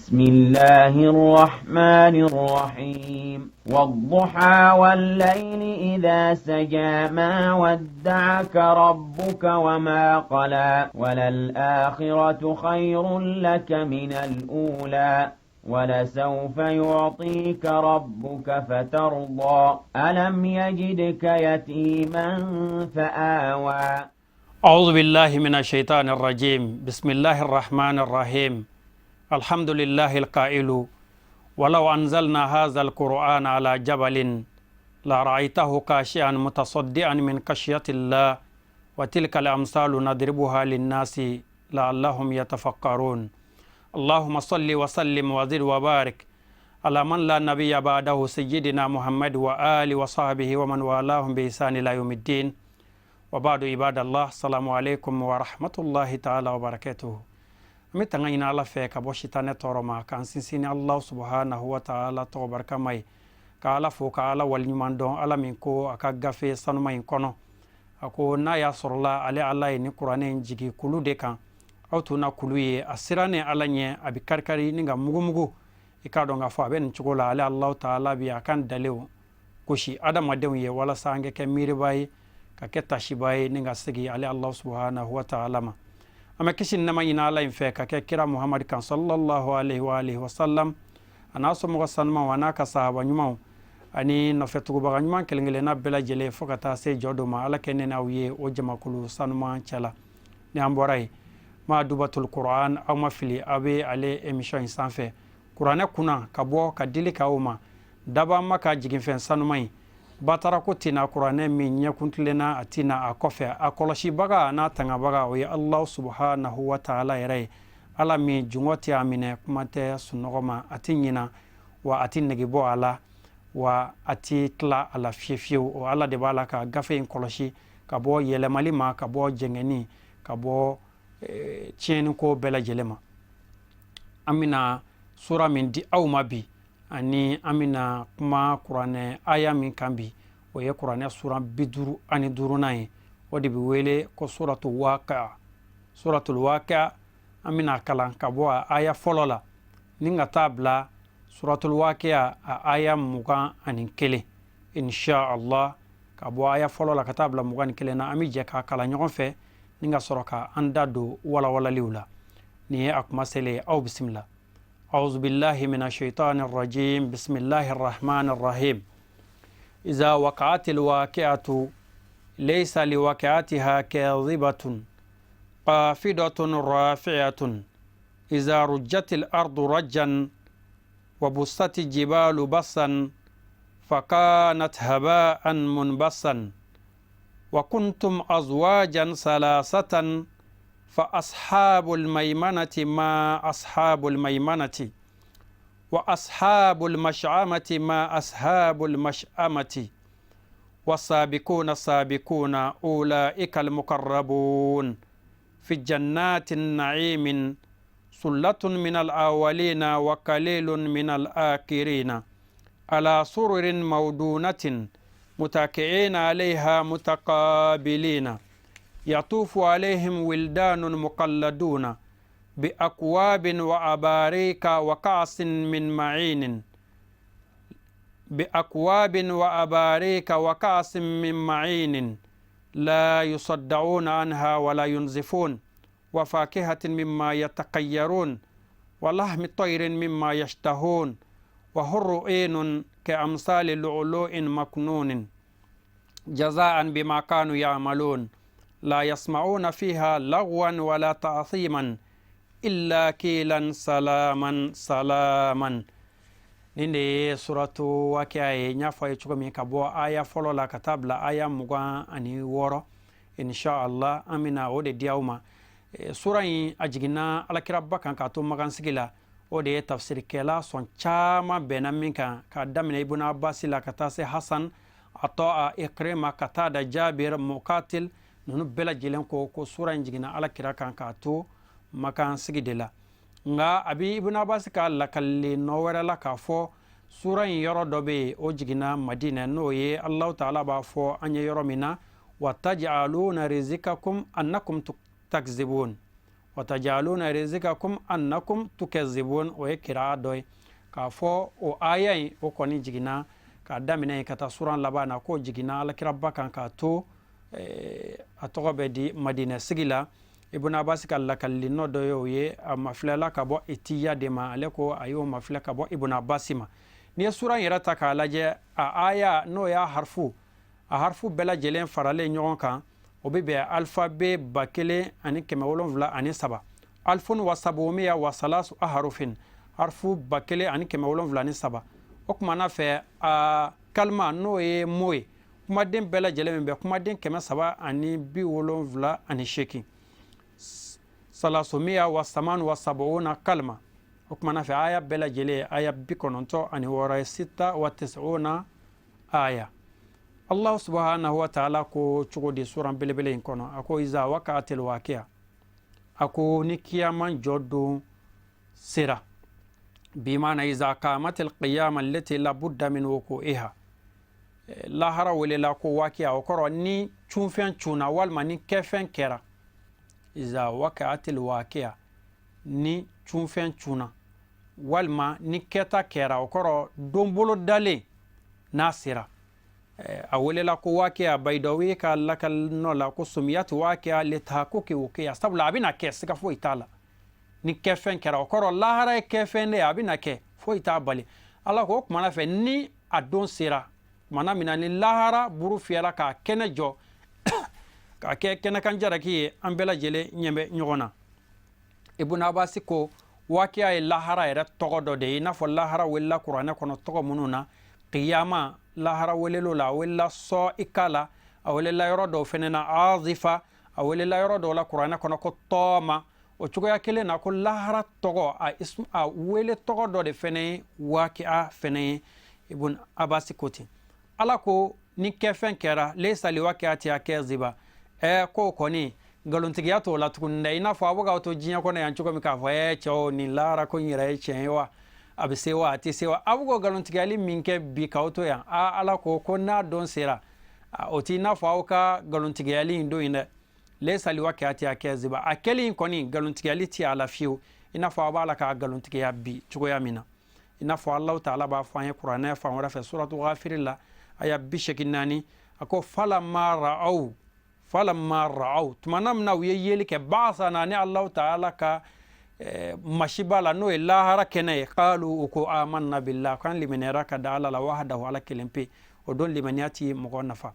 بسم الله الرحمن الرحيم. والضحى والليل إذا سجى، ما ودعك ربك وما قلى، وللآخرة خير لك من الأولى، ولسوف يعطيك ربك فترضى. ألم يجدك يتيما فآوى. أعوذ بالله من الشيطان الرجيم. بسم الله الرحمن الرحيم. الحمد لله القائل: ولو أنزلنا هذا القرآن على جبل لرأيته خاشعا متصدعا من خشية الله، وتلك الأمثال نضربها للناس لعلهم يتفكرون. اللهم صل وسلم وزد وبارك على من لا نبي بعده، سيدنا محمد وآله وصحبه ومن والاهم بإحسان إلى يوم الدين. وبعد، عباد الله، السلام عليكم ورحمة الله تعالى وبركاته. An bɛ tanga ɲini Ala fɛ ka bɔ sitanɛ tɔɔrɔ ma, k'an sinsin ni Allah subhanahu wa ta'ala tɔgɔ barikama ye, ka Ala fo, ka Ala waleɲuman dɔn, Ala min ko a ka gafe sanuma in kɔnɔ, a ko n'a y'a sɔrɔla ale Ala ye ni kuranɛ in jigi kulu de kan, aw tun na kulu ye a sirannen Ala ɲɛ, a bɛ karikari ni ka mugumugu. I k'a dɔn k'a fɔ a bɛ nin cogo la. Ale Allahu ta'ala bi a kan dalew gosi adamadenw ye walasa an ka kɛ miiriba ye, ka kɛ tasiba ye, ni ka segi ale Allahu subhanahu wa ta'ala ma. An bɛ kisi nɛma ɲini Ala in fɛ ka kɛ kira Muhamadi kan, sallallahu alaihi wa alihi wa sallam, a n'a somɔgɔ sanumanw, a n'a ka sahaba ɲumanw, ani nɔfɛtugubaga ɲuman kelen kelenna bɛɛ lajɛlen, fo ka taa se jɔ dɔ ma. Ala kɛ ne n'aw ye o jamakulu sanuman cɛ la. Ni an bɔra yen, ma dubatul Quran, aw ma fili, aw bɛ ale émission in sanfɛ, kuranɛ kunna ka bɔ ka dili k'aw ma daba ma ka jiginfɛn sanuman in batarako tɛna kuranɛ min ɲɛkuntilenna a tɛna a kɔfɛ. A kɔlɔsibaga n'a tangabaga, o ye Allahu subhanahu wa ta'ala yɛrɛ ye, Ala min jungɔ tɛ a minɛ, kuma tɛ sunɔgɔ ma, a tɛ ɲina wa a tɛ nege bɔ a la wa a tɛ tila a la fiye fiyewu. O Ala de b'a la ka gafe in kɔlɔsi ka bɔ yɛlɛmali ma, ka bɔ jɛngɛni, ka bɔ tiɲɛniko bɛɛ lajɛlen ma. An bɛna sura min di aw ma bi, ani an bɛna kuma kuranɛ aya min kan bi, o ye kuranɛ sura 55nan ye. O de bɛ wele ko suratu Waqi'a. Suratul Waqi'a, an bɛna kalan ka bɔ a aya fɔlɔ la ni ka taa bila suratul Waqi'a a aya 21, insha Allah. Ka bɔ aya fɔlɔ la ka taa bila 21 na, an bɛ jɛ k'a kalan ɲɔgɔn fɛ ni ka sɔrɔ ka an da don walawalaliw la. Nin ye a kuma selen ye. Aw bisimila. أعوذ بالله من الشيطان الرجيم. بسم الله الرحمن الرحيم. إذا وقعت الواقعة، ليس لوقعتها كاذبة، خافضة رافعة، إذا رجت الأرض رجا وبست الجبال بسا، فكانت هباء منبثا، وكنتم أزواجا ثلاثة، فأصحاب الميمنة ما أصحاب الميمنة، وأصحاب المشأمة ما أصحاب المشأمة، والسابقون السابقون، أولئك المقربون في جنات النعيم، ثلة من الأولين وقليل من الآخرين، على سرر موضونة، متكئين عليها متقابلين، يطوف عليهم ولدان مخلدون بأكواب وأباريق وكأس من معين، بأكواب وأباريق وكأس من معين، لا يصدعون عنها ولا ينزفون، وفاكهة مما يتخيرون، ولحم طير مما يشتهون، وحور عين كأمثال لؤلؤ مكنون، جزاء بما كانوا يعملون، لا يسمعون فيها لغوا ولا تأثيما إلا قيلا سلاما سلاما. Nin de ye suratu Wakiya ye. N y'a fɔ a ye cogo min, ka bɔ aya fɔlɔ la ka taa bila aya 26, inshallah, an bɛna o de di aw ma. Sura in a jiginna alakiraba kan k'a to magansigi la. O de ye tafsirikɛla sɔn caman bɛnna min kan, k'a daminɛ Ibuna Abasi la ka taa se Hasan, Atɔ, Ikrima, ka taa da Jabir, Mukatil, ninnu bɛɛ lajɛlen ko ko sura in jiginna alakira kan k'a to makan sigi de la. Nka a bɛ Ibuna Abasi ka lakali nɔ wɛrɛ la k'a fɔ sura in yɔrɔ dɔ bɛ yen, o jiginna Madinɛ, n'o ye Alahu taala b'a fɔ an ye yɔrɔ min na: wa taj'aluna rizikakum annakum takzibun. Wa tajaluna rizikakum annakum tukazibun, o ye kira dɔ ye k'a fɔ o aya in, o kɔni jiginna k'a daminɛ ka taa suran laban na, k'o jiginna alakiraba kan k'a to a tɔgɔ bɛ di Madinɛ sigi la. Ibn Abbas ka lakalili nɔ dɔ ye o ye, a mafilɛla ka bɔ Itiya de ma. Ale ko a y'o mafilɛ ka bɔ Ibn Abbas ma. N'i ye suran yɛrɛ ta k'a lajɛ, a aya n'o y'a harfu, a harfu bɛɛ lajɛlen faralen ɲɔgɔn kan, o bɛ bɛn alfabe 1703, alfun wa sabumiya wa salasu aharufin, harfu 1703. O tuma na fɛ, a kalima n'o ye mot ye, kumaden bɛɛ lajɛlen min bɛ kumaden 378, salasumiya wa saman wa sabuuna kalima. O tuma na fɛ, aya bɛɛ lajɛlen aya 96 ye, sita wa tisuna aya. Allah subhanahu wa ta'ala ko cogo di suran belebele in kɔnɔ? A ko iza wakaatil waqiya, a ko ni kiyama jɔ don sera, bimana iza kamatil qiyama allati la budda min wuqu'iha. Lahara welela ko waqiya, o kɔrɔ ni cunfɛn cunna walima ni kɛfɛn kɛra. Iza wakaatil waqiya, ni cunfɛn cunna walima ni kɛta kɛra, o kɔrɔ don bolo dalen n'a sera. A welela ko waqiya Bayidawi ka lakali nɔ la ko sumiyat waqiya litahaqquqi wuqiya, sabula a bɛna kɛ, siga foyi t'a la. Ni kɛfɛn kɛra, o kɔrɔ lahara ye kɛfɛn de ye, a bɛna kɛ, foyi t'a bali. Ala ko o kumana fɛ, ni a don sera kumana min na, ni lahara buru fiyɛra k'a kɛnɛ jɔ k'a kɛ kɛnɛkan jaraki ye, an bɛɛ lajɛlen ɲɛ bɛ ɲɔgɔn na. Ibn Abbas ko waqiya ye lahara yɛrɛ tɔgɔ dɔ de ye, i n'a fɔ lahara welela kuranɛ kɔnɔ tɔgɔ minnu na. Qiyama, lahara welelo la, a welela sɔ ika la, a welela yɔrɔ dɔw fɛnɛ na azifa, a welela yɔrɔ dɔw la kuranɛ kɔnɔ ko tɔɔma. O cogoya kelen na, ko lahara tɔgɔ, a wele tɔgɔ dɔ de fɛnɛ ye waqiya fɛnɛ ye. Ibn Abbas ko ten. Ala ko ni kɛfɛn kɛra, laysa liwaqi'atiha kaziba, k'o kɔni nkalontigiya t'o la tuguni dɛ. I n'a fɔ a bɛ k'aw to diɲɛ kɔnɔ yan cogo min k'a fɔ cɛw, nin lahara ko in yɛrɛ ye tiɲɛ ye wa, a bɛ se wa, a tɛ se wa, a bɛ k'o nkalontigiyali min kɛ bi k'aw to yan. Aa, Ala ko n'a don sera, o t'i n'a fɔ aw ka nkalontigiyali in don in dɛ. Laysa liwaqi'atiha kaziba, a kɛli in kɔni nkalontigiyali tɛ a la fiyewu, i n'a fɔ aw b'a la k'a nkalontigiya bi cogoya min na. I n'a fɔ Alahu taala b'a fɔ an ye kuranɛ fan wɛrɛ fɛ, suratu Ghafiri la, aya 84, a ko falamma ra'aw, falamma ra'aw, tuma na min na u ye yeli kɛ, ba'asana, ni Alahu taala ka masiba la, n'o ye lahara kɛnɛ ye, qalu, u ko amanna billah, k'an limaniyara ka da Ala la, wahdahu, Ala kelen pe. O don limaniya ti mɔgɔ nafa.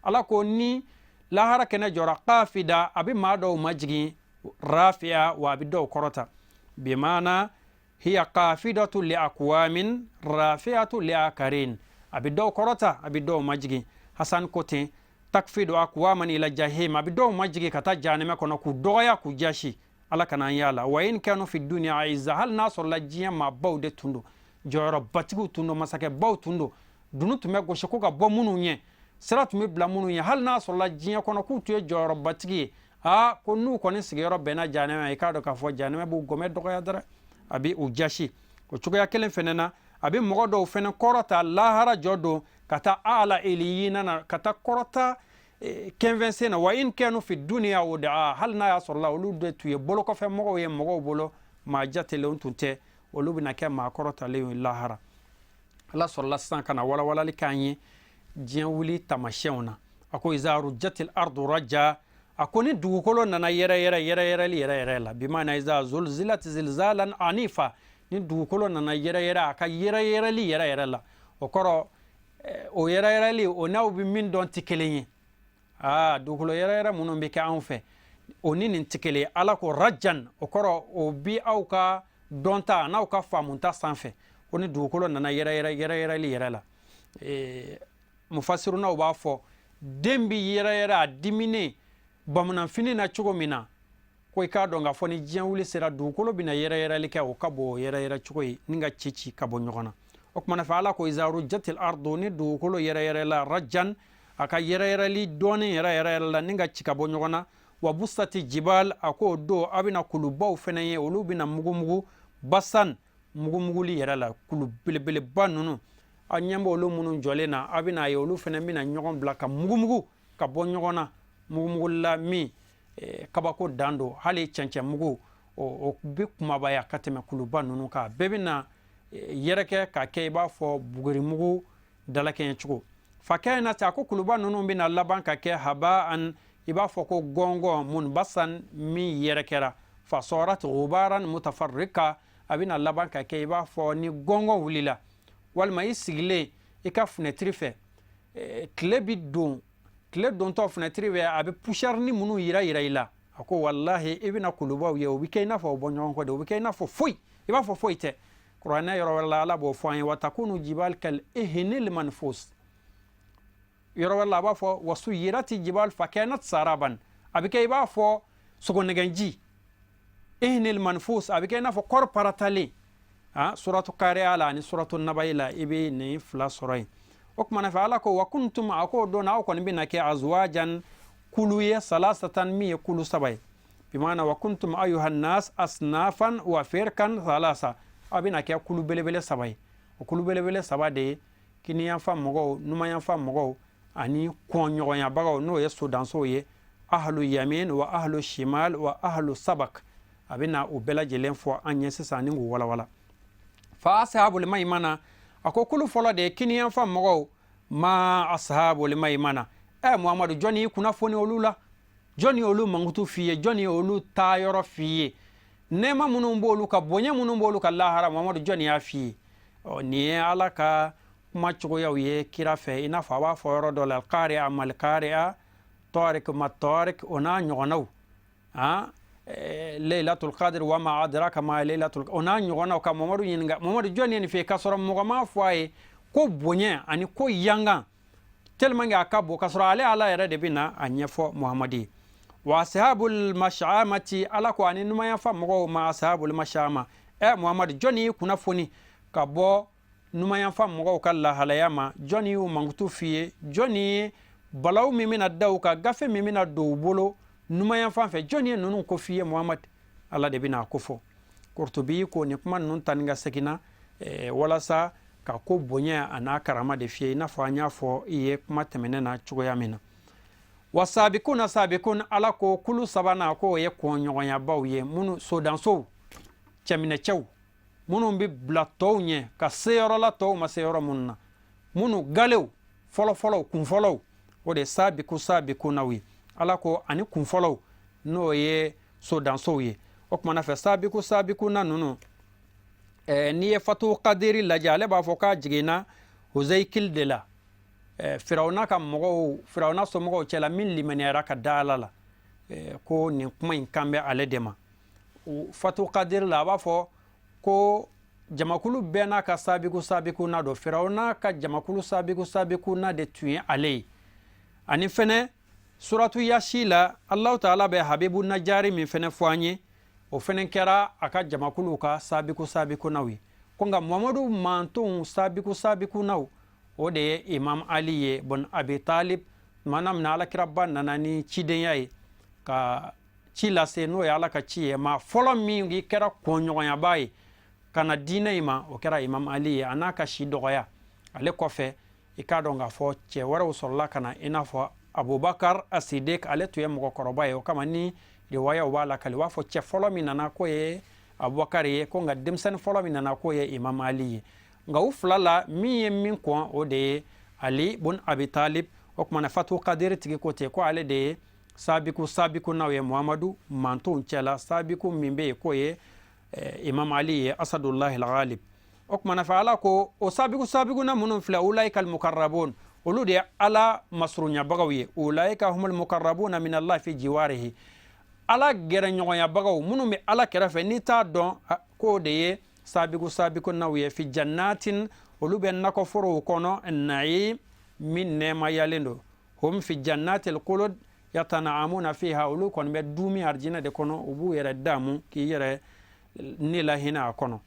Ala ko ni lahara kɛnɛ jɔra, qafida, a bɛ maa dɔw majigin, rafi'a, wa a bɛ dɔw kɔrɔta, bimana hiya qafidatu li aqwamin rafi'atu li akarin, a bɛ dɔw kɔrɔta, a bɛ dɔw majigin. Hasan ko ten, takfidu aqwaman ila jahim, a bɛ dɔw majigin ka taa jahanɛmɛ kɔnɔ k'u dɔgɔya, k'u jasi, Ala kana an y'a la. Wa in kanu fi dunya aiza, hali n'a sɔrɔla diɲɛ maabaw de tun don, jɔyɔrɔbatigiw tun don, masakɛbaw tun don, dunu tun bɛ gosi ko ka bɔ minnu ɲɛ, sira tun bɛ bila minnu ɲɛ, hali n'a sɔrɔla diɲɛ kɔnɔ k'u tun ye jɔyɔrɔbatigi ye, aa, ko n'u kɔni sigiyɔrɔ bɛnna jahanɛmɛ, i k'a dɔn k'a fɔ jahanɛmɛ b'u gɔmɛ dɔgɔya dɛrɛ, a bɛ u jasi. O cogoya kelen fɛnɛ na, a bɛ mɔgɔ dɔw fɛnɛ kɔrɔta lahara jɔ don ka taa ala eliyina na, ka taa kɔrɔta kɛnfɛnsen na. Wa in kanu fi duniya o da, hali n'a y'a sɔrɔla olu de tun ye bolokɔfɛ mɔgɔw ye mɔgɔw bolo, maa jatelenw tun tɛ, olu bɛna kɛ maa kɔrɔtalen ye lahara. Ala sɔrɔla sisan ka na walawalali k'an ye diɲɛ wuli taamasiyɛnw na. A ko iza rujjatil ardu rajja, a ko ni dugukolo nana yɛrɛyɛrɛ yɛrɛyɛrɛli yɛrɛ yɛrɛ la, bimana iza zulzilat zilzalan anifa, ni dugukolo nana yɛrɛyɛrɛ a ka yɛrɛyɛrɛli yɛrɛ yɛrɛ la, o kɔrɔ o yɛrɛyɛrɛli o n'aw bɛ min dɔn tɛ kelen ye. Aa, dugukolo yɛrɛyɛrɛ minnu bɛ kɛ anw fɛ, o ni nin tɛ kelen ye. Ala ko rajan, o kɔrɔ o bi aw ka dɔnta n'aw ka faamuta sanfɛ, ko ni dugukolo nana yɛrɛyɛrɛ yɛrɛyɛrɛli yɛrɛ la. Mufasirunaw b'a fɔ den bi yɛrɛyɛrɛ a diminen bamananfini na cogo min na, ko i k'a dɔn k'a fɔ ni diɲɛ wuli sera, dugukolo bɛna yɛrɛyɛrɛli kɛ, o ka bon o yɛrɛyɛrɛ cogo ye ni ka ci ci ka bɔ ɲɔgɔn na. O kumana fɛ, Ala ko iza rujjatil ardu, ni dugukolo yɛrɛyɛrɛla, rajan, a ka yɛrɛyɛrɛli dɔɔnin yɛrɛ yɛrɛ yɛrɛ la ni ka ci ka bɔ ɲɔgɔn na, wa busati jibal, a k'o don a bɛna kulubaw fɛnɛ ye, olu bɛna mugumugu, basan, mugumuguli yɛrɛ la, kulu belebeleba ninnu aw ɲɛ b'olu minnu jɔlen na, a bɛna ye olu fɛnɛ bɛna ɲɔgɔn bila ka mugumugu ka bɔ ɲɔgɔn na, mugumugulila min kabako dan don, hali cɛncɛnmugu. O bɛ kumabaya ka tɛmɛ kuluba ninnu kan. A bɛɛ bɛna yɛrɛkɛ ka kɛ i b'a fɔ bugurimugu dalakɛɲɛ cogo. Fakanat, a ko kuluba ninnu bɛna laban ka kɛ habaan, i b'a fɔ ko gɔngɔn, munbasan, min yɛrɛkɛra. Fasarat gubaran mutafarrika, a bɛna laban ka kɛ i b'a fɔ ni gɔngɔn wulila, walima i sigilen i ka finɛtiri fɛ, tile bi don, tile dontɔ finɛtiri fɛ, a bɛ poussière ni minnu yira yira i la. A ko walahi, i bɛna kulubaw ye, o bɛ kɛ i n'a fɔ o bɔ ɲɔgɔn kɔ de, o bɛ kɛ i n'a fɔ foyi, i b'a fɔ foyi tɛ. Kuranɛ yɔrɔ wɛrɛ la, Ala b'o fɔ an ye: watakunu jibal kal ihnil manfus. Yɔrɔ wɛrɛ la, a b'a fɔ wasuyirati jibal fakanat saraban. A bɛ kɛ i b'a fɔ sogonɛgɛnji, ihnil manfus, a bɛ kɛ i n'a fɔ kɔrɔ paratalen. Ah, suratu Kariya la ani suratu Nabayi la, i bɛ nin fila sɔrɔ yen. O tuma na fɛ, Ala ko wa kuntum, a ko o don aw kɔni bɛna kɛ azwajan, kulu ye, salasatan, min ye kulu saba ye. Bimana wa kuntum ayuha nas asnafan wa firkan salasa, aw bɛna kɛ kulu belebele saba ye. O kulu belebele saba de ye kiniyanfan mɔgɔw, numanyanfan mɔgɔw ani kɔnɲɔgɔnyabagaw, n'o ye sodansow ye, ahlu yamin wa ahlu shimal wa ahlu sabak. A bɛna o bɛɛ lajɛlen fɔ an ye sisan ni k'u walawala. Fa ashabul maimana, a ko kulu fɔlɔ de ye kiniyanfan mɔgɔw. Ma ashabul maimana? Ɛ Muhamadu, jɔnni y'i kunnafoni olu la? Jɔnni olu mankutu f'i ye? Jɔnni olu taayɔrɔ f'i ye? Nɛɛma minnu b'olu ka, bonya minnu b'olu ka lahara, Muhamadu, jɔnni y'a f'i ye? Ɔ, nin ye Ala ka kuma cogoyaw ye kira fɛ, i n'a fɔ a b'a fɔ yɔrɔ dɔ la: alqari'a mal qari'a, tariq ma tariq, o n'a ɲɔgɔnnaw. Han, laylatul qadr wa ma adraka ma laylatul, o n'a ɲɔgɔnnaw, ka Mamadu ɲininka: Mamadu, jɔnni ye nin f'i ye? K'a sɔrɔ mɔgɔ m'a fɔ a ye ko bonya ani ko yangan, tellement que a ka bon, k'a sɔrɔ ale Ala yɛrɛ de bɛ na a ɲɛfɔ Muhamadi ye. Wa ashabul mashamati, Ala ko ani numayanfa mɔgɔw. Ma ashabul mashama? Ɛ Muhamadu, jɔnni y'i kunnafoni ka bɔ numayanfa mɔgɔw ka lahalaya ma? Jɔnni y'u mankutu f'i ye? Jɔnni ye balawu min bɛna da u kan, gafe min bɛna don u bolo numayanfan fɛ, jɔnni ye ninnu ko f'i ye, Muhamadu? Ala de bɛna a ko fɔ. Kurtubi ko nin kuma ninnu ta ni ka segin na walasa ka ko bonya a n'a karama de f'i ye, i n'a fɔ an y'a fɔ i ye kuma tɛmɛnen na cogoya min na. Wa sabikuna sabikun, Ala ko kulu sabanan, k'o ye kɔnɲɔgɔnyabaw ye, minnu sodansow, cɛminɛcɛw, minnu bɛ bila tɔw ɲɛ ka se yɔrɔ la tɔw ma se yɔrɔ minnu na, minnu galew fɔlɔfɔlɔw, kunfɔlɔw, o de sabiku sabikunaw ye. Ala ko ani kunfɔlɔw, n'o ye sodansow ye. O kumana fɛ, sabiku sabikuna ninnu, n'i ye Fatu Kadiri lajɛ, ale b'a fɔ k'a jiginna Huzeyikili de la, Firawuna ka mɔgɔw, Firawuna somɔgɔw cɛla min limaniyara ka da Ala la, ko nin kuma in kan bɛ ale de ma. Fatu Kadiri la, a b'a fɔ ko jamakulu bɛɛ n'a ka sabiku sabikuna don. Firawuna ka jamakulu sabiku sabikuna de tun ye ale ye. Ani fɛnɛ suratu Yasi la, Alahu Taala bɛ Habibu Najari min fɛnɛ fɔ an ye, o fɛnɛ kɛra a ka jamakuluw ka sabiku sabikunaw ye. Ko nka Muhamadu mantonw sabiku sabikunaw, o de ye Imam Ali ye bɔn Abi Talib. Tuma min na Alakiraba nana ni cidenya ye ka ci lase, n'o ye Ala ka ci ye, maa fɔlɔ min kɛra kɔnɲɔgɔnyaba ye ka na diinɛ in ma, o kɛra Imam Ali ye, a n'a ka si dɔgɔya. Ale kɔfɛ, i k'a dɔn k'a fɔ cɛ wɛrɛw sɔrɔla ka na, i n'a fɔ Abubakar Asidik, ale tun ye mɔgɔkɔrɔba ye. O kama ni riwayaw b'a lakali, u b'a fɔ cɛ fɔlɔ min nana k'o ye Abubakar ye, ko nka denmisɛnnin fɔlɔ min nana k'o ye Imam Ali ye. Nka u fila la, min ye min kɔn, o de ye Ali bun Abi Talib. O kumana Fatu Kadiri tigi ko ten ko ale de ye sabiku sabikunaw ye Muhamadu mantonw cɛla, sabiku min bɛ yen k'o ye Imam Ali ye, Asadullahi alghalib. O kumana fɛ, Ala ko o sabiku sabikuna minnu filɛ, ulaika almukarrabun, olu de ye Ala masurunyabagaw ye. Ulaika humul mukarrabuna min Allah fi jiwarihi, Ala gɛrɛɲɔgɔnyabagaw minnu bɛ Ala kɛrɛfɛ. N'i t'a dɔn k'o de ye sabiku sabikunaw ye, fi jannatin, olu bɛ nakɔforow kɔnɔ, naim, min nɛɛmayalen don. Hum fi jannatil khulud yatana'amuna fiha, olu kɔni bɛ dumi arijinɛ de kɔnɔ, u b'u yɛrɛ damu k'i yɛrɛ ni lahinɛ a kɔnɔ.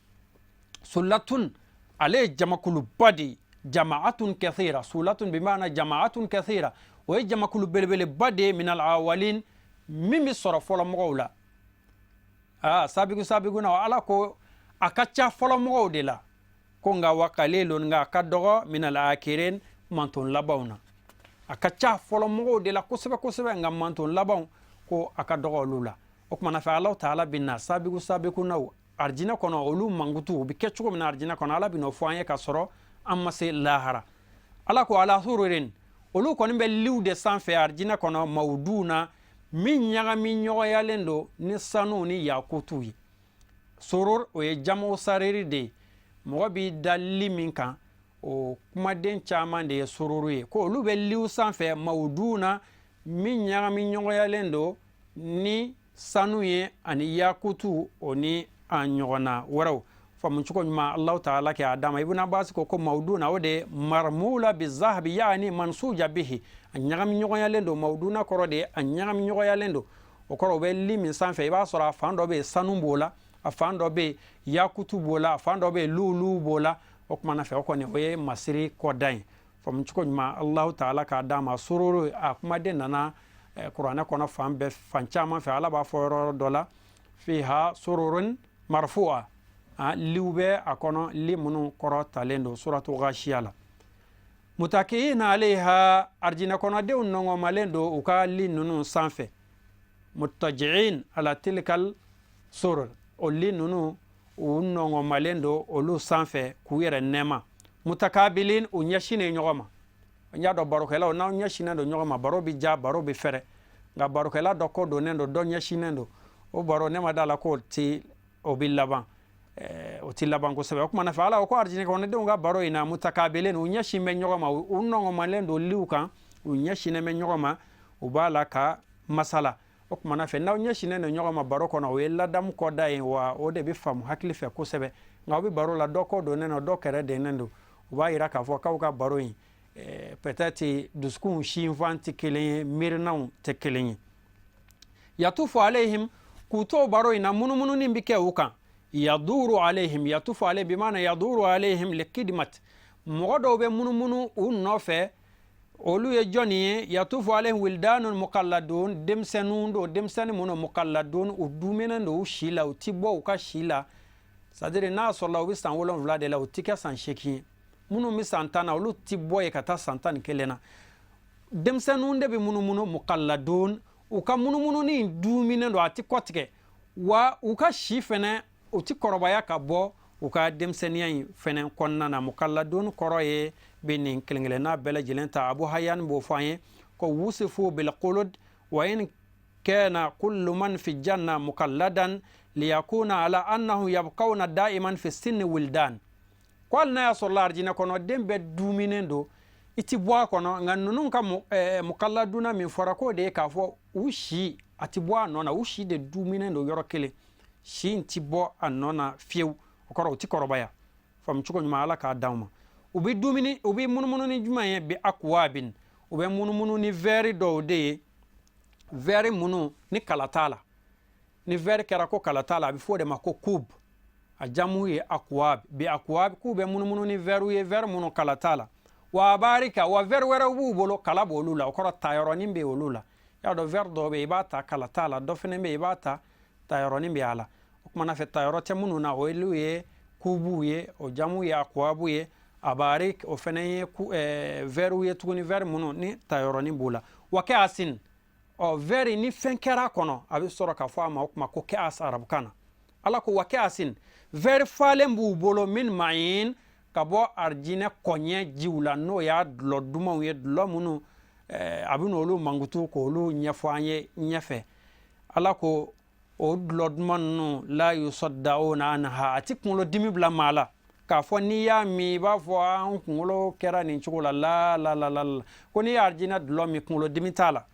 Sulatun, ale ye jamakuluba de ye, jama'atun kathira. Sulatun bi maana jama'atun kathira, o ye jamakulu belebeleba de ye, minal awalin, min bɛ sɔrɔ fɔlɔ mɔgɔw la. Aa, sabiku sabiku na, Ala ko a ka ca fɔlɔ mɔgɔw de la. Ko nka wa qalilun, nka a ka dɔgɔ, minal akirin, manton labanw na. A ka ca fɔlɔ mɔgɔw de la kosɛbɛ kosɛbɛ, nka manton labanw, ko a ka dɔgɔ olu la. O kumana fɛ, Alahu Taala bɛna sabiku sabikunaw arijinɛ kɔnɔ, olu mankutu u bɛ kɛ cogo min na arijinɛ kɔnɔ, Ala bɛn'o fɔ an ye ka sɔrɔ an ma se lahara. Ala ko ala sururin, olu kɔni bɛ liw de sanfɛ arijinɛ kɔnɔ, mawuduna, min ɲagami ɲɔgɔnyalen don ni sanu ni yakutu ye. Surur, o ye jamu sariri de ye, mɔgɔ b'i da li min kan, o kumaden caman de ye sururu ye. Ko olu bɛ liw sanfɛ, mawuduna, min ɲagami ɲɔgɔnyalen don ni sanu ye ani yakutu, o ni a ɲɔgɔnna wɛrɛw. Faamucogo ɲuman, Alahu Taala kɛ a d'a ma. Ibn Abbas ko ko mawuduna, o de ye marmula bi zahabi, yaani mansuja bihi, a ɲagami ɲɔgɔnyalen don. Mawuduna kɔrɔ de ye a ɲagami ɲɔgɔnyalen don. O kɔrɔ, u bɛ li min sanfɛ, i b'a sɔrɔ a fan dɔ bɛ yen sanu b'o la, a fan dɔ bɛ yen yakutu b'o la, a fan dɔ bɛ yen lulu b'o la. O kumana fɛ, o kɔni o ye masiri kɔdan ye. Faamucogo ɲuman, Alahu Taala k'a d'a ma. Sururu, a kumaden nana kuranɛ kɔnɔ fan bɛɛ, fan caman fɛ. Ala b'a fɔ yɔrɔ dɔ la fiha sururun marfu'a, liw bɛ a kɔnɔ, li minnu kɔrɔ talen don, suratu Ghashiya la. Mutakiina alayha, arijinɛ kɔnɔdenw nɔngɔmalen don u ka li ninnu sanfɛ. Mutajiin ala tilkal surur, o li ninnu, u nɔngɔmalen don olu sanfɛ k'u yɛrɛ nɛɛma. Mutakabilin, u ɲɛsinnen ɲɔgɔn ma. N y'a dɔn barokɛlaw, n'aw ɲɛsinnen don ɲɔgɔn ma, baro bɛ ja, baro bɛ fɛrɛ. Nka barokɛla dɔ kɔ donnen don, dɔ ɲɛsinnen don, o baro, ne ma da la k'o ti o bɛ laban, o ti laban kosɛbɛ. O kumana fɛ, Ala ko arijinɛ kɔnɔdenw ka baro in na, mutakabilin, u ɲɛsin bɛ ɲɔgɔn ma, u nɔngɔmalen don liw kan, u ɲɛsinnen bɛ ɲɔgɔn ma, u b'a la ka masala. O kumana fɛ, n'aw ɲɛsinnen don ɲɔgɔn ma baro kɔnɔ, o ye ladamu kɔda ye, wa o de bɛ faamu hakili fɛ kosɛbɛ. Nka aw bɛ baro la, dɔ kɔ donnen don, dɔ kɛrɛ dennen don, o b'a yira k'a fɔ k'aw ka baro in, peut-être dusukunw sinfan tɛ kelen ye, miirinaw tɛ kelen ye. Yatufu alayhim, k'u to baro in na, munumununi bɛ kɛ u kan. Yaduru alayhim, yatufu alayhim bimana yaduru alayhim likidimat, mɔgɔ dɔw bɛ munumunu u nɔfɛ. Olu ye jɔnni ye? Yatufu alayhim wildanun mukalladun, denmisɛnninw don, denmisɛnnin minnu mukalladun, u duminen don u si la, u ti bɔ u ka si la. C'est à dire, n'a sɔrɔla u bɛ san 7 de la, u ti kɛ san 8 ye. Minnu bɛ san 10 na, olu ti bɔ yen ka taa san 11 na. Denmisɛnninw de bɛ munumunu, mukalladun, u ka munumununi duminen don, a ti kɔtigɛ, wa u ka si fɛnɛ, u ti kɔrɔbaya ka bɔ u ka denmisɛnninya in fɛnɛ kɔnɔna na. Mukalladun kɔrɔ ye bɛ nin kelen kelenna bɛɛ lajɛlen ta. Abu Hayyan b'o fɔ an ye ko wusifu bil qulud wa in kana kullu man fi janna mukalladan liyakuna ala annahu yabqawna daiman fi sinni wildan. Ko hali n'a y'a sɔrɔ arijinɛ kɔnɔ den bɛɛ duminen don, i ti bɔ a kɔnɔ, nka ninnu ka mukalladuna min fɔra, k'o de ye k'a fɔ u si a ti bɔ a nɔ na, u si de duminen don yɔrɔ kelen, si in ti bɔ a nɔ na fiyewu. O kɔrɔ, u ti kɔrɔbaya. Faamu cogo ɲuman, Ala k'a d'anw ma. U bɛ dumuni, u bɛ munumunu ni jumɛn ye? Bi akwabin, u bɛ munumunu ni vɛri dɔw de ye, vɛri minnu ni kala t'a la. Ni vɛri kɛra ko kala t'a la, a bɛ fɔ o de ma ko kub, a jamu ye akwab. Bi akwab, k'u bɛ munumunu ni vɛriw ye, vɛri minnu kala t'a la. Wa abarika, wa vɛri wɛrɛw b'u bolo, kala b'olu la. O kɔrɔ, tayɔrɔnin bɛ olu la. I y'a dɔn, vɛri dɔw bɛ yen, i b'a ta, kala t'a la. Dɔ fana bɛ yen, i b'a ta, tayɔrɔnin bɛ a la. O kumana fɛ, tayɔrɔ tɛ minnu na, olu ye kubuw ye, o jamu ye akwabu ye. Abarik, o fana ye vɛriw ye tuguni, vɛri minnu ni tayɔrɔnin b'u la. Wa kɛasin, ɔ vɛri ni fɛn kɛra a kɔnɔ, a bɛ sɔrɔ ka fɔ a ma o kuma ko kɛas arabukan na. Ala ko wa kɛasin, vɛri falen b'u bolo, min ma'in, ka bɔ arijinɛ kɔɲɛ jiw la, n'o y'a dulɔ dumanw ye, dulɔ minnu a bɛ n'olu mankutu k'olu ɲɛfɔ an ye ɲɛfɛ. Ala ko o dulɔ duman ninnu, la yusaddauna anha, a ti kunkolo dimi bila maa la k'a fɔ n'i y'a min, i b'a fɔ an kunkolo kɛra nin cogo la. La la la la la, ko n'i ye arijinɛ dulɔ min, kunkolo dimi t'a la.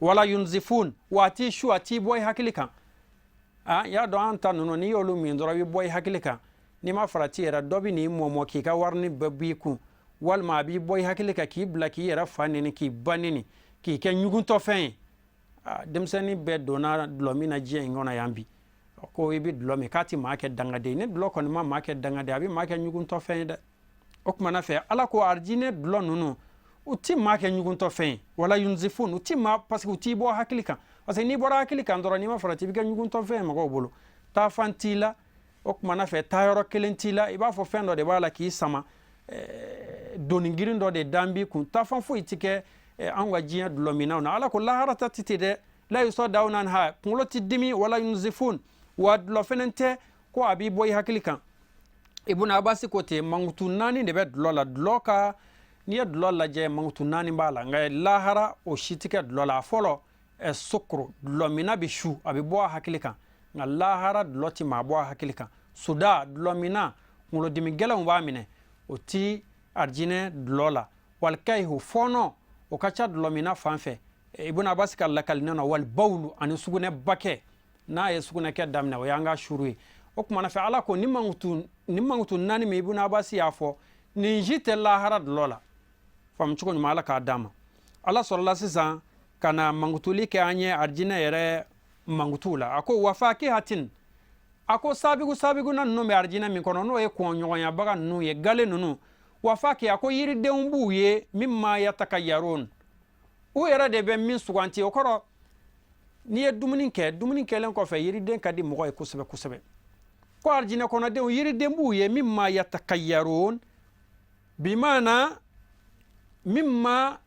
Wala yunzifun, wa a t'i su, a t'i bɔ i hakili kan. A y'a dɔn, an ta ninnu, n'i y'olu min dɔrɔn, i bɛ bɔ i hakili kan. N'i ma farati yɛrɛ, dɔ bɛ n'i mɔmɔ k'i ka warini bɛɛ b'i kun, walima a b'i bɔ i hakili kan k'i bila k'i yɛrɛ fa neni, k'i ba neni, k'i kɛ ɲuguntɔfɛn ye. Denmisɛnnin bɛɛ donna dulɔ min na diɲɛ in kɔnɔ yan bi, ko i bɛ dulɔ min k'a ti maa kɛ dangaden. Ni dulɔ kɔni ma maa kɛ dangaden, a bɛ maa kɛ ɲuguntɔfɛn ye dɛ. O kumana fɛ, Ala ko arijinɛ dulɔ ninnu, u ti maa kɛ ɲuguntɔfɛn ye. Wala yunzifun, u ti maa, parce que u t'i bɔ hakili kan, parce que n'i bɔra hakili kan dɔrɔn, n'i ma farati, i bɛ kɛ ɲuguntɔfɛn ye mɔgɔw bolo. Taafan t'i la. O kumana fɛ, taayɔrɔ kelen t'i la, i b'a fɔ fɛn dɔ de b'a la k'i sama, doni girin dɔ de dan b'i kun, taafan foyi ti kɛ anw ka diɲɛ dulɔminnaw na. Ala ko lahara ta ti ten dɛ. La yusadawuna anha, kunkolo ti dimi, wala yunzifun, wa dulɔ fɛnɛ tɛ ko a b'i bɔ i hakili kan. Ibn Abbas ko ten, mankutu naani de bɛ dulɔ la. Dulɔ ka, n'i ye dulɔ lajɛ, mankutu naani b'a la, nka lahara o si tɛ kɛ dulɔ la. A fɔlɔ, sukuru, dulɔminna bɛ su, a bɛ bɔ a hakili kan, nka lahara dulɔ ti maa bɔ a hakili kan. Suda, dulɔminna kunkolodimi gɛlɛnw b'a minɛ, o ti arijinɛ dulɔ la. Walikayihu, fɔɔnɔ, o ka ca dulɔminna fan fɛ, Ibn Abbas ka lakalinen na. Wali bawulu, ani sugunɛ bakɛ, n'a ye sugunɛkɛ daminɛ, o y'an ka suru ye. O kumana fɛ, Ala ko ni mankutu naani min Ibn Abbas y'a fɔ, nin si tɛ lahara dulɔ la. Faamu cogo ɲuman, Ala k'a d'an ma. Ala sɔrɔla sisan ka na mankutuli kɛ an ye arijinɛ yɛrɛ mankutuw la. A ko wa fakihatin, a ko sabiku sabikuna ninnu bɛ arijinɛ min kɔnɔ, n'o ye kɔnɲɔgɔnyabaga ninnu ye, gale ninnu. Wa faki, a ko yiridenw b'u ye, mimma yatakayarun, u yɛrɛ de bɛ min suganti. O kɔrɔ, n'i ye dumuni kɛ, dumuni kɛlen kɔfɛ, yiriden ka di mɔgɔ ye kosɛbɛ kosɛbɛ. Ko arijinɛ kɔnɔdenw, yiriden b'u ye, mimma yatakayarun, bimana mimma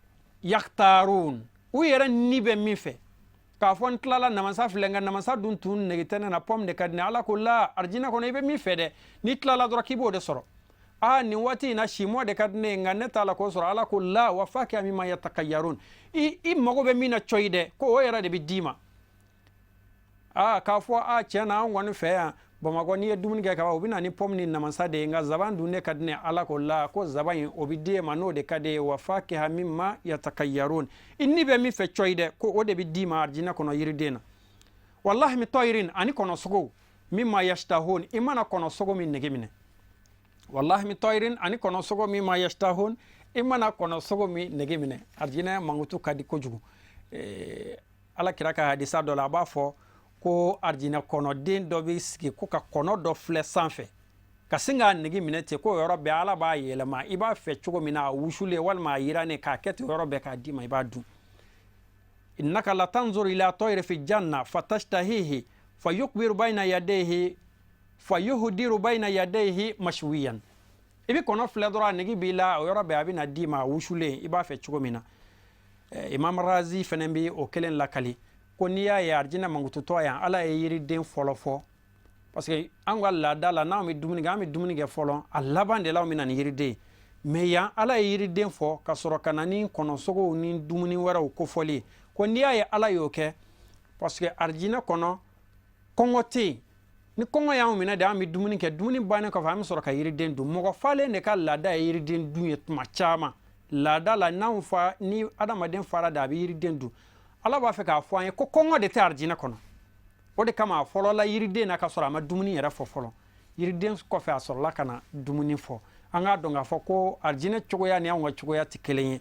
yaktarun, u yɛrɛ ni bɛ min fɛ. K'a fɔ n tilala namasa filɛ, nka namasa dun tun nege tɛ ne na, pomme de ka di ne. Ala ko la, arijinɛ kɔnɔ, i bɛ min fɛ dɛ, n'i tilala dɔrɔn k'i b'o de sɔrɔ. Aa, nin waati in na, simɔ de ka di ne ye, nka ne t'a la k'o sɔrɔ. Ala ko la, wa fakiha mimma yatakayarun, i mago bɛ min na cɔyi dɛ, ko o yɛrɛ de bɛ d'i ma. Aa, k'a fɔ a tiɲɛ na, an kɔni fɛ yan Bamakɔ, n'i ye dumuni kɛ kaban, u bɛ na ni pomme ni namasa de ye, nka zaban dun ne ka di ne. Ala ko la, ko zaban in, o bɛ di e ma, n'o de ka di e ye. Wa fakiha mimma yatakayarun, i ni bɛ min fɛ cɔyi dɛ, ko o de bɛ d'i ma arijinɛ kɔnɔ yiriden na. Wa lahmi tɔyirin, ani kɔnɔsogo, mimma yashtahun, i mana kɔnɔsogo min nege minɛ. Wa lahmi tɔyirin, ani kɔnɔsogo, mimma yashtahun, i mana kɔnɔsogo min nege minɛ. Arijinɛ mankutu ka di kojugu. Ala kira ka hadisa dɔ la, a b'a fɔ ko arijinɛ kɔnɔden dɔ bɛ sigi ko ka kɔnɔ dɔ filɛ sanfɛ, ka sin k'a nege minɛ ten, k'o yɔrɔ bɛɛ Ala b'a yɛlɛma, i b'a fɛ cogo min na, a wusulen walima a yirannen, k'a kɛ ten, yɔrɔ bɛɛ k'a d'i ma, i b'a dun. Innaka la tanzuru ila tayri fi janna fatashtahihi fayukbiru bayna yadayhi fayuhdiru bayna yadayhi mashwiyan. I bɛ kɔnɔ filɛ dɔrɔn, a nege b'i la, o yɔrɔ bɛɛ a bɛ na d'i ma, a wusulen, i b'a fɛ cogo min na. Imam Razi fɛnɛ bɛ o kelen lakali, ko n'i y'a ye arijinɛ mankututɔ yan, Ala ye yiriden fɔlɔ fɔ, parce que an ka laada la, n'anw bɛ dumuni kɛ, an bɛ dumuni kɛ fɔlɔ, a laban de la anw bɛ na ni yiriden ye. Mais yan, Ala ye yiriden fɔ ka sɔrɔ ka na ni kɔnɔsogow ni dumuni wɛrɛw kofɔli ye. Ko n'i y'a ye Ala y'o kɛ, parce que arijinɛ kɔnɔ kɔngɔ tɛ yen. Ni kɔngɔ y'anw minɛ de, an bɛ dumuni kɛ, dumuni bannen kɔfɛ, an bɛ sɔrɔ ka yiriden dun. Mɔgɔ falen de ka laada ye yiriden dun ye tuma caman. Laada la, n'anw fa ni adamaden fara de, a bɛ yiriden dun. Ala b'a fɛ k'a fɔ an ye ko kɔngɔ de tɛ arijinɛ kɔnɔ. O de kama a fɔlɔla yiriden na ka sɔrɔ a ma dumuni yɛrɛ fɔ fɔlɔ. Yiriden kɔfɛ, a sɔrɔla ka na dumuni fɔ. An k'a dɔn k'a fɔ ko arijinɛ cogoya ni anw ka cogoya tɛ kelen ye.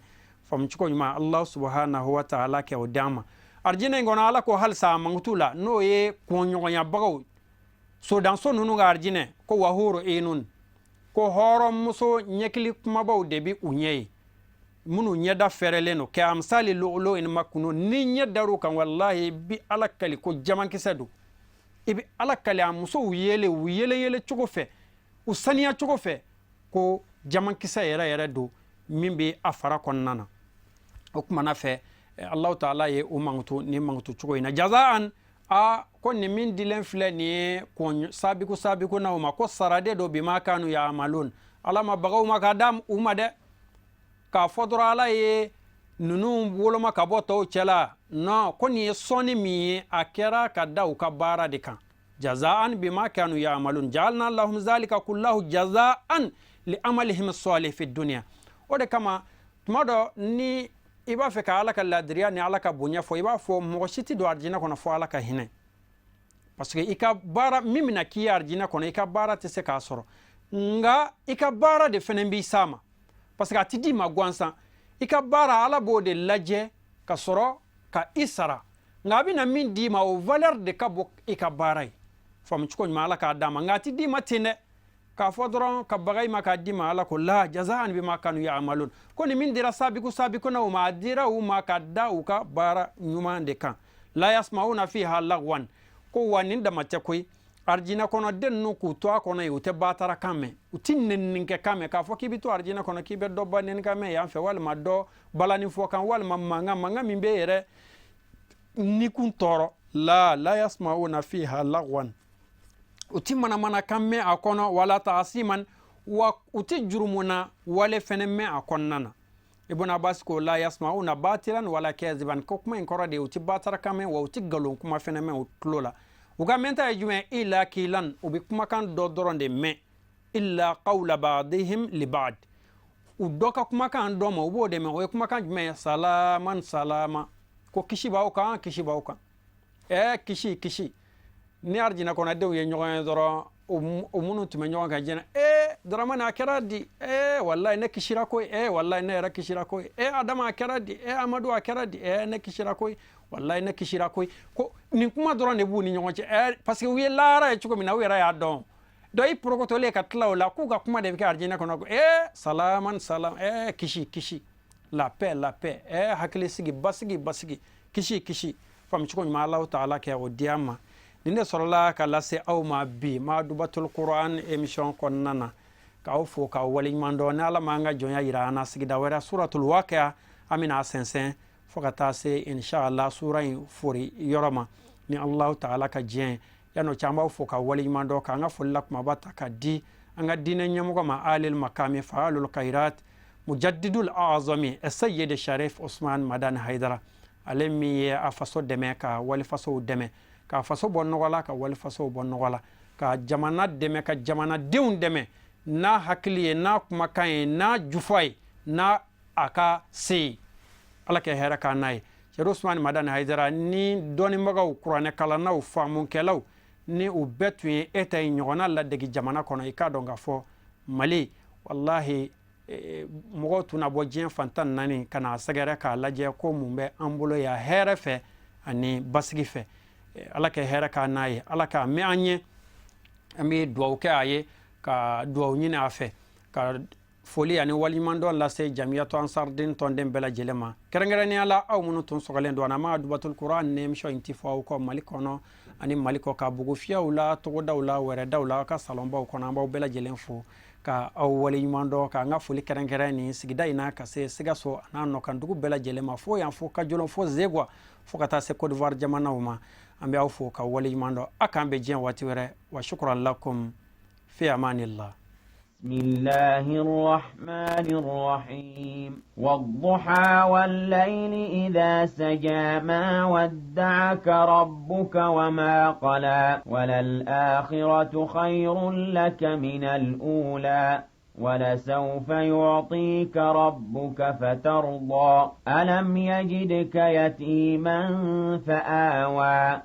Faamu cogo ɲuman, Allah subhanahu wa ta'ala kɛ o d'an ma. Arijinɛ in kɔnɔ, Ala ko halisa a mankutu la, n'o ye kɔnɲɔgɔnyabagaw sodanso ninnu ka arijinɛ, ko wahuru inun, ko hɔrɔnmuso ɲɛkili kumabaw de bɛ u ɲɛ ye, minnu ɲɛda fɛrɛlen don kɛ amsali lu'lu'in maknun. Ni ɲɛ dar'u kan, walahi, i bi Ala kali ko jamankisɛ don. I bi Ala kali, a musow yele, u yele yele cogo fɛ, u saniya cogo fɛ, ko jamankisɛ yɛrɛ yɛrɛ don min bɛ a fara kɔnɔna na. O kumana fɛ, Allahu taala ye o mankutu ni mankutu cogo in na. Jazaan, a ko nin min dilen filɛ nin ye kɔn sabiku sabiku na, o ma ko sarade don, bima kanu ya'malun. Ala ma bagaw ma k'a da u ma dɛ, k'a fɔ dɔrɔn Ala ye ninnu woloma ka bɔ tɔw cɛla. Non, ko nin ye sɔnni min ye, a kɛra ka da u ka baara de kan. Jazaan bima kanu ya'malun, ja'alna lahum zalika kullahu jazaan li amalihim salih fi dunya. O de kama, tuma dɔ, ni i b'a fɛ ka Ala ka ladiriya ni Ala ka bonya fɔ, i b'a fɔ mɔgɔ si tɛ don arijinɛ kɔnɔ fo Ala ka hinɛ, parce que i ka baara min bɛna k'i ye arijinɛ kɔnɔ, i ka baara tɛ se k'a sɔrɔ. Nka i ka baara de fɛnɛ b'i s'a ma, parce que a tɛ d'i ma gansan. I ka baara, Ala b'o de lajɛ ka sɔrɔ ka i sara, nka a bɛna min d'i ma, o valeur de ka bon i ka baara ye. Faamu cogo ɲuman, Ala k'a d'a ma. Nka a tɛ d'i ma ten dɛ, k'a fɔ dɔrɔn ka baga i ma k'a d'i ma. Ala ko la, jazaan bima kanu ya'malun, ko nin min dira sabiku sabiku na u ma, a dira u ma ka da u ka baara ɲuman de kan. La yasmauna fiha lagwan, ko wa nin dama tɛ koyi, arijinɛ kɔnɔ den ninnu k'u to a kɔnɔ yen, u tɛ batara kan mɛn, u ti nɛninikɛ kan mɛn. K'a fɔ k'i bɛ to arijinɛ kɔnɔ k'i bɛ dɔ ba nɛni kan mɛn yan fɛ, walima dɔ balani fɔ kan, walima mankan mankan min bɛ yɛrɛ nikun tɔɔrɔ. La la yasma'una fiha lagwan, u ti manamanakan mɛn a kɔnɔ, wala ta'asiman, wa u ti jurumuna wale fɛnɛ mɛn a kɔnɔna na. Ibn Abbas ko la yasma'una batilan wala kaziban, ko kuma in kɔrɔ de u ti batarakan mɛn, wa u ti nkalon kuma fɛnɛ mɛn u tulo la. U ka mɛnta ye jumɛn? Illa kilan, u bɛ kumakan dɔ dɔrɔn de mɛn, illa qawla ba'dihim li ba'd, u dɔ ka kumakan dɔ ma, u b'o de mɛn. O ye kumakan jumɛn ye? Salaman salama, ko kisi b'aw kan, kisi b'aw kan. Kisi kisi. Ni arijinɛ kɔnɔdenw ye ɲɔgɔn ye dɔrɔn, o minnu tun bɛ ɲɔgɔn kan diɲɛ, Dramane, a kɛra di? Walayi, ne kisira koyi. Walayi, ne yɛrɛ kisira koyi. Adama, a kɛra di? Amadu, a kɛra di? Ne kisira koyi, walayi, ne kisira koyi. Ko nin kuma dɔrɔn de b'u ni ɲɔgɔn cɛ, parce que u ye lahara ye cogo min na, u yɛrɛ y'a dɔn. Dɔ i porokotolen ka tila o la, k'u ka kuma de bɛ kɛ arijinɛ kɔnɔ, ko salaman salam, kisi kisi, la paix, la paix, hakili sigi, basigi basigi, kisi kisi. Faamu cogo ɲuman, Alahu taala kɛ o di an ma. Nin de sɔrɔla ka lase aw ma bi Madubatul Quran émission kɔnɔna na, k'aw fo k'aw waleɲuman dɔn. Ni Ala m'an ka jɔnya yira an na, sigida wɛrɛ, Suratul Waqiya, an bɛna a sɛnsɛn fo ka taa se inshallah sura in fori yɔrɔ ma, ni Alahu taala ka diɲɛ. Yan'o cɛ, an b'aw fo ka waleɲuman dɔn, k'an ka foli la kumaba ta ka di an ka diinɛ ɲɛmɔgɔ ma, alil makami fa'alul khairat mujaddidul azami Sayyid Sharif Usman Madani Haidara, ale min ye a faso dɛmɛ ka walifasow dɛmɛ, ka faso bɔ nɔgɔ la, ka walifasow bɔ nɔgɔ la, ka jamana dɛmɛ, ka jamanadenw dɛmɛ n'a hakili ye, n'a kumakan ye, n'a jufa ye, n'a a ka se ye. Ala kɛ hɛrɛ k'an n'a ye. Sharif Usman Madani Haidara ni dɔnnibagaw, kuranɛkalannaw, faamukɛlaw, ni u bɛɛ tun ye e ta in ɲɔgɔnna ladegi jamana kɔnɔ, i k'a dɔn k'a fɔ Mali, walahi, mɔgɔw tun na bɔ diɲɛ fantan naani ka n'a sɛgɛrɛ k'a lajɛ ko mun bɛ an bolo yan hɛrɛ fɛ ani basigi fɛ. Ala kɛ hɛrɛ k'an n'a ye, Ala k'a mɛn an ɲɛ. An bɛ duwawu kɛ a ye, ka duwawu ɲini a fɛ, ka foli ani waleɲumandɔn lase Jamiyatu Ansarden tɔnden bɛɛ lajɛlen ma, kɛrɛnkɛrɛnnenya la aw minnu tun sɔgɔlen don. An ma Dubatul Kuran ni émission in ti fɔ aw kɔ Mali kɔnɔ ani Mali kɔ, ka bugu fiyɛw la, togodaw la, wɛrɛdaw la, aw ka salonbaw kɔnɔ. An b'aw bɛɛ lajɛlen fo ka aw waleɲuman dɔn, k'an ka foli kɛrɛnkɛrɛn nin sigida in na ka se Sikaso a n'a nɔkandugu bɛɛ lajɛlen ma, fo yan, fo Kajolon, fo Zegwa, fo ka taa se Côte d'Ivoire jamanaw ma. An bɛ aw fo ka waleɲuman dɔn. A k'an bɛn diɲɛ waati wɛrɛ. Wa shukran lakum, fi amanillah. بسم الله الرحمن الرحيم. والضحى والليل إذا سجى، ما ودعك ربك وما قلى، وللآخرة خير لك من الأولى، ولسوف يعطيك ربك فترضى. ألم يجدك يتيما فآوى.